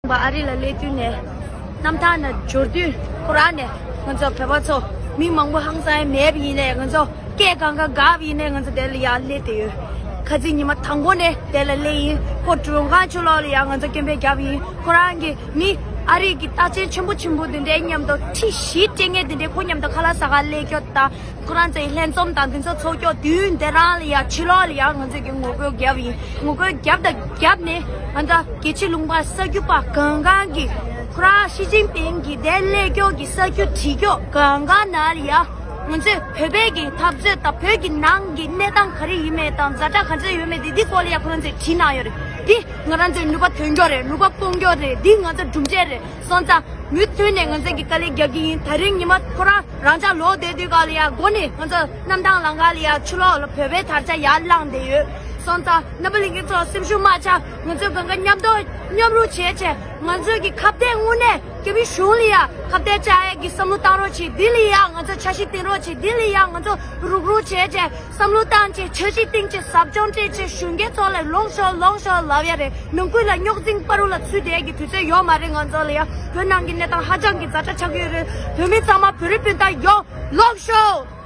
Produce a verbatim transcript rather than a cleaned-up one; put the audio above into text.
པ་ཨ་རི་ལ་སླེབས་དུས་ནས་གནམ་ཐང་ནས་འབྱོར་དུས་ཁོ་རང་ནས་ང་ཚོ་བོད་པ་ཚོ་མི་མང་པོ་ཧང་སང་མེད་པ་ཡིན་ནའི་ང་ཚོ་སྐད་གང་ག་འགག་པ་ཡིན་ནའི་ང་ཚོ་དེ་ལ་ཡར་སླེབས་བསྡད་ཡོད། ཁ་རྩང་ཉི་མ་དང་པོ་ནས་དེ་ལ་སླེབས་ཡིན། ཁོ་མགྲོན་ཁང་ཕྱི་ལོགས་ལ་ཡར་ང་ཚོ་སྐད་འབོད་བརྒྱབ་ཡིན། ཁོ་རང་གི་མི་ཨ་རི་གི་རྟགས་ཅན་ཆེན་པོ་ཆེན་པོ་དེ་འདྲའི་མཉམ་དུ་ཁྲི་བཞི་སྤྲད་མཁན་དེ་འདྲའི་ཁོ་མཉམ་དུ་ཁ་ལག་ཟ་གར་སླེབས་ཀྱོག་དང་། ཁོ་རང་ཚོའི་ལྷན་འཛོམས་དང་དེ་ཚོ་ཚོགས་ཀྱོག་དུས་དེ་རང་ལ་ཡ་ཕྱི་ལོགས་ལ་ཡ་ང་ཚོས་ཀྱི་ངོ་རྒོལ་བརྒྱབ་ཡིན། ངོ་རྒོལ་བརྒྱབ་དང་བརྒྱབ་ནས་ང་ཚོ་རྒྱལ་སྤྱི་ལུང་པ་གསར་འགྱུར་པ་གང་གང་གི་ཁོ་རང་ཞི་ཅིན་ཕིང་གི་དེ་སླེབས་ཀྱོག་གི་གསར་འགྱུར་བྲིས་ཀྱོག་གང་གང་ནང་ལ་ཡ་ང་ཚོས་བོད་པའི་གི་འཐབ་རྩོད་དང་བོད་ཀྱི་ནང་གི་གནས་སྟངས་ག་རེ་ཡིན་མེད་དང་ཛ་དྲག་ག་ཚོད་ཡོད་མེད་དེ་འདི་སྐོར་ལ་ཡ་ཁོ་རང་ཚོས་བྲིས་གནང་ཡོད་རེད། འདི་ང་རང་ཚོའི་ནུས་པ་ཐོན་ཀྱོག་རེད། ནུས་པ་སྤུངས་ཀྱོག་རེད། འདི་ང་ཚོ་གྲུབ་འབྲས་རེད། སོང་ཙང་མུ་མཐུད་ནས་ང་ཚོ་གི་དཀའ་ལས་རྒྱག་གི་ཡིན། ད་རིང་ཉི་མ་ཁོ་རང་རང་ཅག་ལོག་བསྡད་དུས་ག་ལ་ཡ་སྒོ་ནས་ང་ཚོ་གནམ་ཐང་ལམ་ཁ་ལ་ཡ་ཕྱི་ལོགས་ལ་བོད་པའི་དར་ཆ་ཡར་བསླངས་བསྡད་ཡོད། སོང་ཙང་རྣམ་པ་ལྷན་རྒྱས་ཚོ་སེམས་ཤུགས་མ་ཆག་ང་ཚོ་གང་ག་མཉམ་དུ་མཉམ་རུབ་བྱས་བྱས་ང་ཚོ་གི་ཁ་གཏད་དངོས་གནས་རྒྱ་མི་གཞུང་ལ་ཡ་ཁ་གཏད་བཅག་ཡས་ཀྱི་བསམ་བློ་བཏང་རོགས་བྱེད། འདི་ལ་ཡ་ང་ཚོ་འཆར་གཞི་བཏིང་རོགས་བྱེད། འདི་ལ་ཡ་ང་ཚོ་རུག་རུག་བྱས་བྱས་བསམ་བློ་བཏང་བྱས། འཆར་གཞི་བཏིང་བྱས་ཟབ་སྦྱོང་སྤྲད་བྱས་གཞོན་སྐྱེས་ཚོ་ལ་ལོག་ཤོག་ལོག་ཤོག་ལབ་ཡ་རེད། ནང་ཁུལ་ལ་རྙོག་འཛིང་བར་དུ་ལ་ཚུད་བསྡད་ཀྱི་དུས་ཚོད་ཡོད་མ་རེད། ང་ཚོ་ལ་ཡ་བོད་ནང་གི་གནས་སྟངས་ཧ་ཅང་གི་ཛ་དྲག་ཆགས་ཀྱི་ཡོད་རེད། བོད་མི་ཚང་མ་བོད་རིགས་སྤུན་ཟླ་ཡོད། ལོག་ཤོག